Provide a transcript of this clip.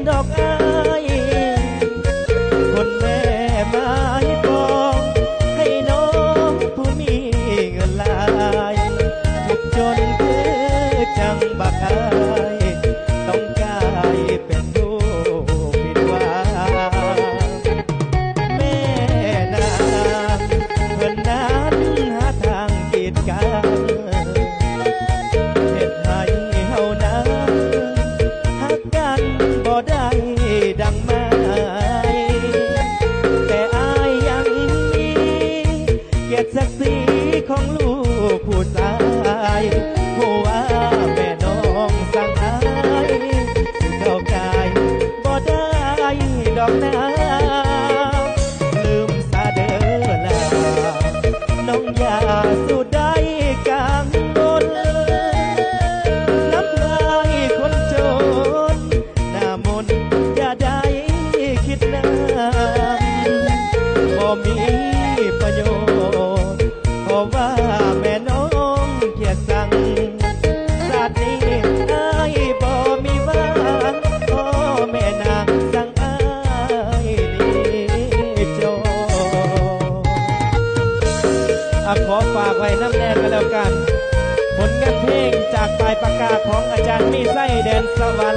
ດອກອ້າຍ ຄົນແມ່ໝາຍປອງ ໃຫ້ນ້ອງຜູ້ມີເງິນຫຼາຍ ທຸກຈົນຄືຈັ່ງບັກອ້າຍ ຕ້ອງກາຍເປັນລູກຜິດຫວັງ. ແມ່ນາງເພິ່ນນັ້ນຫາທາງກີດກັນ ເຮັດໃຫ້ເຮົານັ້ນຮັກກັນບໍ່ໄດ້ດັ່ງໝາຍ ແຕ່ອ້າຍຍັງມີກຽດສັກສີຂອງລູກຜູ້ຊາຍ ຮູ້ວ່າແມ່ນ້ອງສັງອ້າຍ ເຂົ້າກາຍບໍ່ໄດ້ດອກນາ ລືມສາເດີລາ ນ້ອງຢ່າສູ່ໄດ້ກັງວົນ ນຳອ້າຍຄົນຈົນ ໜ້າມົນຢ່າໄດ້ຄິດນຳ ບໍ່ມີປະໂຫຍດ ເພາະວ່າແມ່ນ້ອງກຽດສັງ ຊາດນີ້ອ້າຍບໍ່ມີຫວັງ ຂໍແມ່ນາງສັງອ້າຍນີ້ຈົບ. ອາ ຂໍຝາກໄວ້ນຳແດ່ກໍແລ້ວກັນ ຜົນງານເພງຈາກປາຍປາກກາຂອງອາຈານມີໄຊ ແດນສະຫວັນ.